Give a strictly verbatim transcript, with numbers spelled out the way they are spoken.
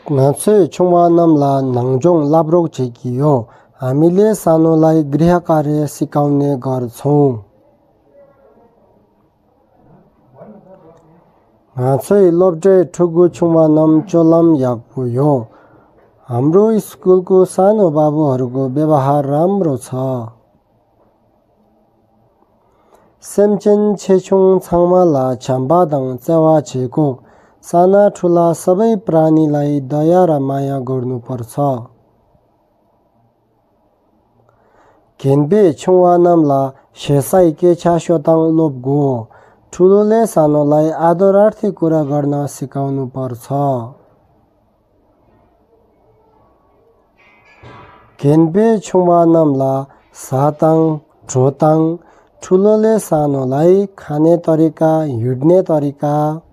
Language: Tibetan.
ང་ཚོས་ཆུང་བ་རྣམས་ལ་ནང་སྦྱོང་བསླབ་རོགས་བྱེད་ཀྱི་ཡོད། ཨ་མི་ལེ་ས་ནོ་ལའི་གྲི་ཧ་ཀ་རེ་སི་ཀའོ་ནེ་གར་ཚོང་། ང་ཚོའི་སློབ་གྲྭའི་ཕྲུ་གུ་ཆུང་བ་རྣམས་སྤྱོད་ལམ་ཡག་པོ་ཡོད། ཨམ་རོའི་སྐུལ་ཀུ་ས་ནོ་བ་བུ་ཧར་གོ་བེ་བ་ཧ་རམ་རོ་ཚ། སེམས་ཅན་ཆེ་ཆུང་ཚང་མ་ལ་བྱམས་པ་དང་བརྩེ་བ་བྱེད་དགོས། ས་ན་ཁྲུ་ལ་ས་བའི་པྲ་ནི་ལའི་ད་ཡ་ར་མ་ཡ་གོར་ནུ་པར་ཚ། རྒན་པས་ཆུང་བ་རྣམས་ལ་ཞེ་སའི་སྐད་ཆ་ཤོད་སྟངས་སློབ་དགོས། ཁྲུ་ལོ་ལེ་ས་ནོ་ལའི་ཨ་དོ་རར་ཐི་ཀུ་ར་གར་ན་སི་ཀའོ་ནུ་པར་ཚ། རྒན་པས་ཆུང་བ་རྣམས་ལ་ཟ་སྟངས་བྲོ་སྟངས། ཁྲུ་ལོ་ལེ་ས་ནོ་ལའི་ཁ་ནེ་ཏོ་རི་ཀ་ཡུད་ནེ་ཏོ་རི་ཀ།